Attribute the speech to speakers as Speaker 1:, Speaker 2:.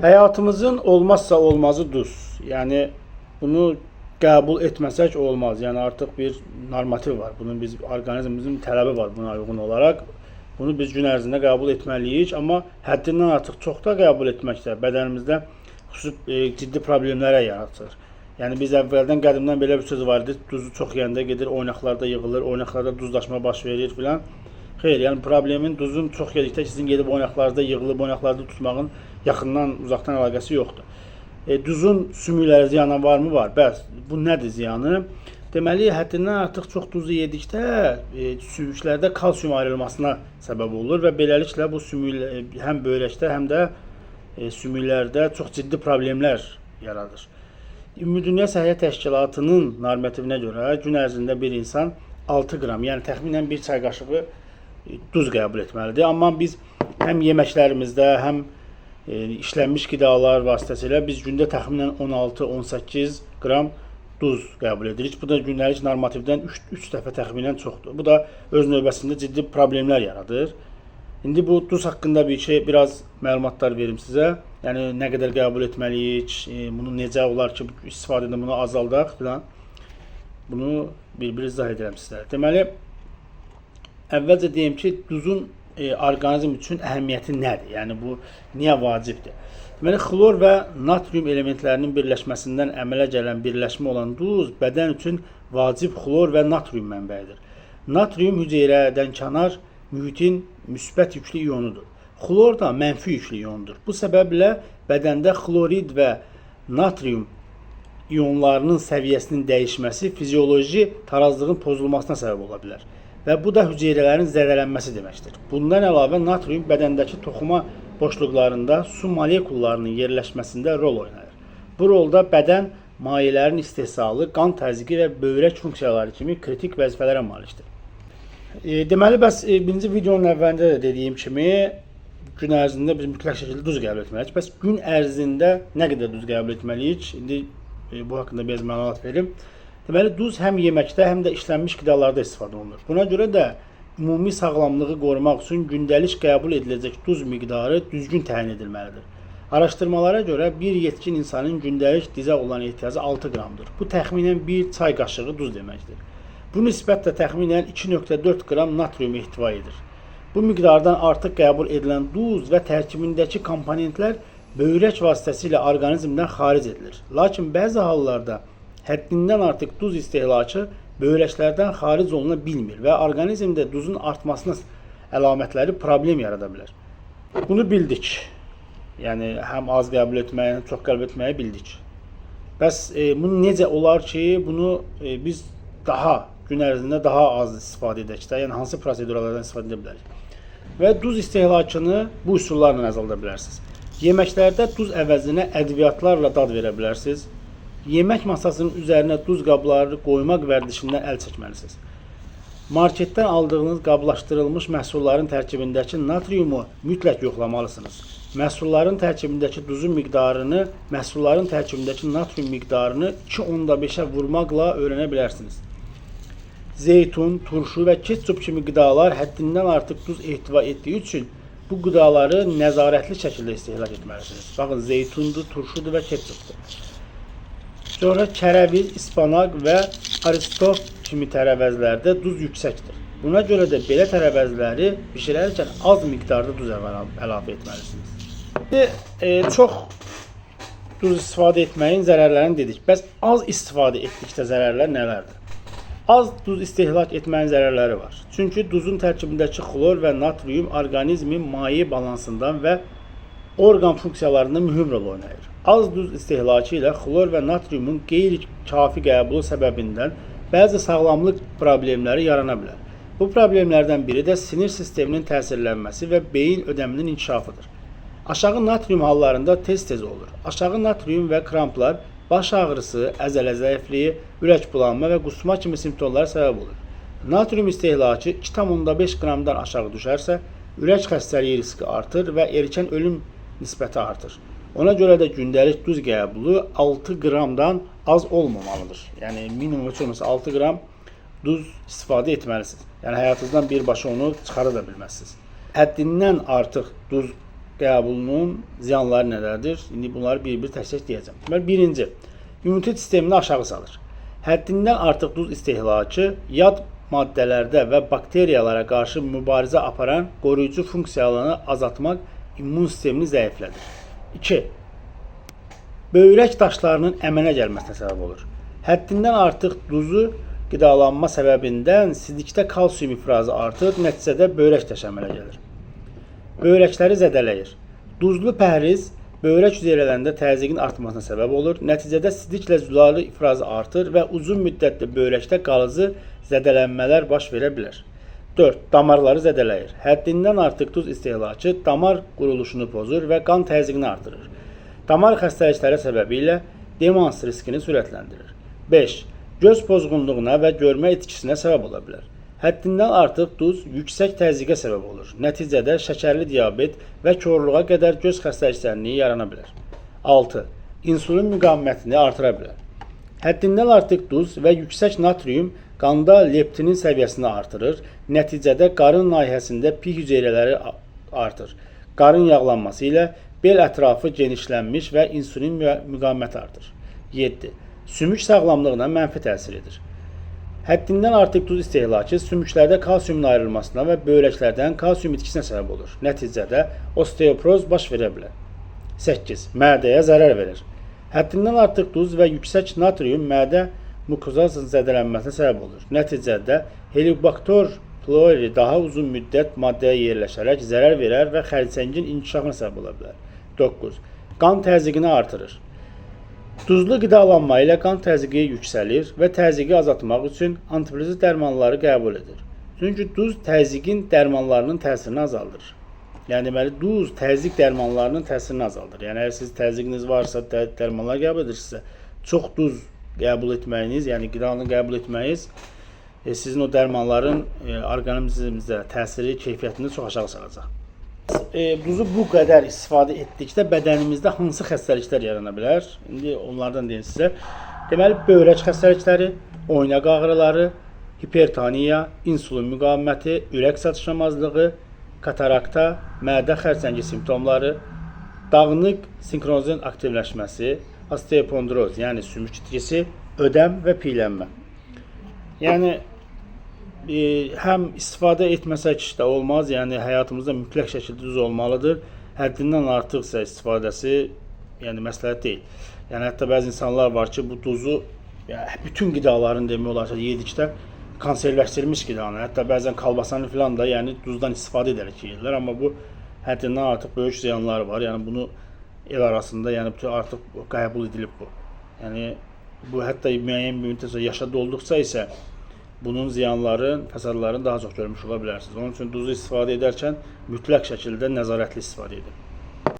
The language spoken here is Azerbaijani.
Speaker 1: Həyatımızın olmazsa olmazı duz. Yəni bunu qəbul etməsək olmaz. Yəni artıq bir normativ var. Bunun biz orqanizmimizin tələbi var buna uyğun olaraq. Bunu biz gün ərzində qəbul etməliyik, amma həddindən artıq çox da qəbul etmək də bədənimizdə xüsusi ciddi problemlərə yaratır. Yəni biz əvvəldən qədimdən belə bir söz var idi. Duzu çox yeyəndə gedir oynaqlarda yığılır, oynaqlarda duzlaşma baş verir filan. Xeyr, yəni problemin duzun çox yedikdə sizin gedib oynaqlarda yığılıb oynaqlarda tutmağın yaxından, uzaqdan əlaqəsi yoxdur. Duzun sümüklərə ziyanı varmı? Var. Bəs bu nədir ziyanı? Deməli, həddindən artıq çox duzu yedikdə sümüklərdə kalsium ayrılmasına səbəb olur və beləliklə bu sümük həm böyrəkdə, həm də sümüklərdə çox ciddi problemlər yaradır. Ümumdünya Səhiyyə Təşkilatının normativinə görə gün ərzində bir insan 6 qram, yəni təxminən bir çay qaşığı duz qəbul etməlidir. Amma biz həm yeməklərimizdə, həm işlənmiş qidalar vasitəsilə biz gündə təxminən 16-18 qram duz qəbul edirik. Bu da gündəlik normativdən 3 dəfə təxminən çoxdur. Bu da öz növbəsində ciddi problemlər yaradır. İndi bu duz haqqında bir şey, biraz məlumatlar verim sizə. Yəni nə qədər qəbul etməliyik, bunu necə olar ki, istifadədə bunu azaldaq filan. Bunu bir-bir izah edirəm sizlərə. Deməli, əvvəlcə deyim ki, duzun orqanizm üçün əhəmiyyəti nədir? Yəni bu niyə vacibdir? Deməli, xlor və natrium elementlərinin birləşməsindən əmələ gələn birləşmə olan duz bədən üçün vacib xlor və natrium mənbəyidir. Natrium hüceyrədən kənar mühitin müsbət yüklü ionudur. Xlor da mənfi yüklü iondur. Bu səbəblə bədəndə xlorid və natrium ionlarının səviyyəsinin dəyişməsi fizioloji tarazlığın pozulmasına səbəb ola bilər. Və bu da hüceyrələrin zədələnməsi deməkdir. Bundan əlavə natrium bədəndəki toxuma boşluqlarında su molekullarının yerləşməsində rol oynayır. Bu rolda bədən mayələrin istehsalı, qan təzyiqi və böyrək funksiyaları kimi kritik vəzifələrə malikdir. Deməli, bəs birinci videonun əvvəlində də dediyim kimi gün ərzində biz mütləq şəkildə duz qəbul etməliyik. Bəs gün ərzində nə qədər duz qəbul etməliyik? İndi bu haqqında biraz məlumat verim. Deməli, duz həm yeməkdə, həm də işlənmiş qidalarda istifadə olunur. Buna görə də ümumi sağlamlığı qorumaq üçün gündəlik qəbul ediləcək duz miqdarı düzgün təyin edilməlidir. Araşdırmalara görə bir yetkin insanın gündəlik dizə olan ehtiyacı 6 qramdır. Bu təxminən bir çay qaşığı duz deməkdir. Bu nisbət də təxminən 2,4 qram natrium ehtiva edir. Bu miqdardan artıq qəbul edilən duz və tərkibindəki komponentlər böyrək vasitəsilə orqanizmdən xaric edilir. Lakin bəzi hallarda həddindən artıq duz istehlakı böyrəklərdən xaric oluna bilmir və orqanizmdə duzun artmasının əlamətləri problem yarada bilər. Bunu bildik. Yəni həm az qəbul etməyi, həm çox qəbul etməyi bildik. Bəs bunu necə olar ki, bunu biz daha gün ərzində daha az istifadə edək də, yəni hansı prosedurlardan istifadə edə bilərik? Və duz istehlakını bu üsullarla azalda bilərsiniz. Yeməklərdə duz əvəzinə ədviyyatlarla dad verə bilərsiniz. Yemək masasının üzərinə duz qabları qoymaq vərdişindən əl çəkməlisiniz. Marketdən aldığınız qablaşdırılmış məhsulların tərkibindəki natriumu mütləq yoxlamalısınız. Məhsulların tərkibindəki duzun miqdarını, məhsulların tərkibindəki natrium miqdarını 2,5-ə vurmaqla öyrənə bilərsiniz. Zeytun, turşu və ketçup kimi qidalar həddindən artıq duz ehtiva etdiyi üçün bu qidaları nəzarətli şəkildə istehlak etməlisiniz. Baxın, zeytundur, turşudur və ketçupdur. Sonra kərəviz, ispanaq və aristof kimi tərəvəzlərdə duz yüksəkdir. Buna görə də belə tərəvəzləri bişirərkən az miqdarda duz əlavə etməlisiniz. Çox duz istifadə etməyin zərərlərini dedik. Bəs az istifadə etdikdə zərərlər nələrdir? Az duz istehlak etməyin zərərləri var. Çünki duzun tərkibindəki xlor və natrium orqanizmin maye balansından və orqan funksiyalarında mühüm rol oynayır. Az duz istehlakı ilə xlor və natriumun qeyri-kafi qəbulu səbəbindən bəzi sağlamlıq problemləri yarana bilər. Bu problemlərdən biri də sinir sisteminin təsirlənməsi və beyin ödəminin inkişafıdır. Aşağı natrium hallarında tez-tez olur. Aşağı natrium və kramplar baş ağrısı, əzələ zəifliyi, ürək bulanma və qusma kimi simptomlara səbəb olur. Natrium istehlakı 2,5 qramdan aşağı düşərsə, ürək xəstəliyi riski artır və erkən ölüm nisbəti artır. Ona görə də gündəlik duz qəbulu 6 qramdan az olmamalıdır. Yəni minimum heç olmasa 6 qram duz istifadə etməlisiniz. Yəni həyatınızdan birbaşa onu çıxara da bilməzsiniz. Həddindən artıq duz qəbulunun ziyanları nələrdir? İndi bunları bir-bir tək-tək deyəcəm. Deməli, birinci, immunitet sistemini aşağı salır. Həddindən artıq duz istehlakı yad maddələrdə və bakteriyalara qarşı mübarizə aparan qoruyucu funksiyalarını azaltmaq immun sistemini zəiflədir. 2. Böyrək daşlarının əmələ gəlməsinə səbəb olur. Həddindən artıq duzu qidalanma səbəbindən sidikdə kalsium ifrazı artır, nəticədə böyrək daşı əmələ gəlir. Böyrəkləri zədələyir. Duzlu pəhriz böyrək hüceyrələrində təzyiqin artmasına səbəb olur. Nəticədə sidiklə zülalı ifrazı artır və uzun müddətli böyrəkdə qalıcı zədələnmələr baş verə bilər. 4. Damarları zədələyir. Həddindən artıq duz istehlakı damar quruluşunu pozur və qan təzyiqini artırır. Damar xəstəlikləri səbəbilə demans riskini sürətləndirir. 5. Göz pozğunluğuna və görmə itkisinə səbəb ola bilər. Həddindən artıq duz yüksək təzyiqə səbəb olur. Nəticədə şəkərli diabet və korluğa qədər göz xəstəliklərinin yarana bilər. 6. İnsulin müqavimətini artıra bilər. Həddindən artıq duz və yüksək natrium qanda leptinin səviyyəsini artırır. Nəticədə qarın nahiyəsində piy hüceyrələri artır. Qarın yağlanması ilə bel ətrafı genişlənmiş və insulin müqaviməti artır. 7. Sümük sağlamlığına mənfi təsir edir. Həddindən artıq duz istehlakı sümüklərdə kalsiumun ayrılmasına və böyrəklərdən kalsium itkisinə səbəb olur. Nəticədə osteoporoz baş verə bilər. 8. Mədəyə zərər verir. Həddindən artıq duz və yüksək natrium mədə mukozasının zədələnməsinə səbəb olur. Nəticədə Helicobacter pylori daha uzun müddət maddəyə yerləşərək zərər verər və xərçəngin inkişafına səbəb ola bilər. 9. Qan təzyiqini artırır. Duzlu qidalanma ilə qan təzyiqi yüksəlir və təzyiqi azaltmaq üçün antibiyotik dərmanları qəbul edir. Çünki duz təzyiqin dərmanlarının təsirini azaldır. Yəni deməli, duz təzyiq dərmanlarının təsirini azaldır. Yəni əgər siz təzyiqiniz varsa, dərmanlar qəbul edirsinizsə, çox duz qəbul etməyiniz, yəni qidanı qəbul etməyiniz sizin o dərmanların orqanizminizə təsiri, keyfiyyətini çox aşağı salacaq. Duzu bu qədər istifadə etdikdə bədənimizdə hansı xəstəliklər yarana bilər? İndi onlardan deyim sizə. Deməli, böyrək xəstəlikləri, oynaq ağrıları, hipertoniya, insulin müqaviməti, ürək çatışmazlığı, katarakta, mədə xərçəngi simptomları, dağınıq sinkronizin aktivləşməsi, osteopondroz, yəni sümük itkisi, ödəm və piylənmə. Yəni həm istifadə etməsək də olmaz, yəni həyatımızda mütləq şəkildə duz olmalıdır. Həddindən artıqsa istifadəsi, yəni məsləhət deyil. Yəni hətta bəzi insanlar var ki, bu duzu, yəni, bütün qidaların demək olar ki, yedikdə konservləşdirilmiş qidanı, hətta bəzən kalbasanı filan da, yəni duzdan istifadə edərək yeyirlər, amma bu həddindən artıq böyük ziyanları var. Yəni bunu el arasında, yəni bütün artıq qəbul edilib bu. Yəni bu hətta müəyyən bir müddət sonra yaşa dolduqca isə bunun ziyanların, fəsadlarını daha çox görmüş ola bilərsiniz. Onun üçün duzu istifadə edərkən mütləq şəkildə nəzarətli istifadə edin.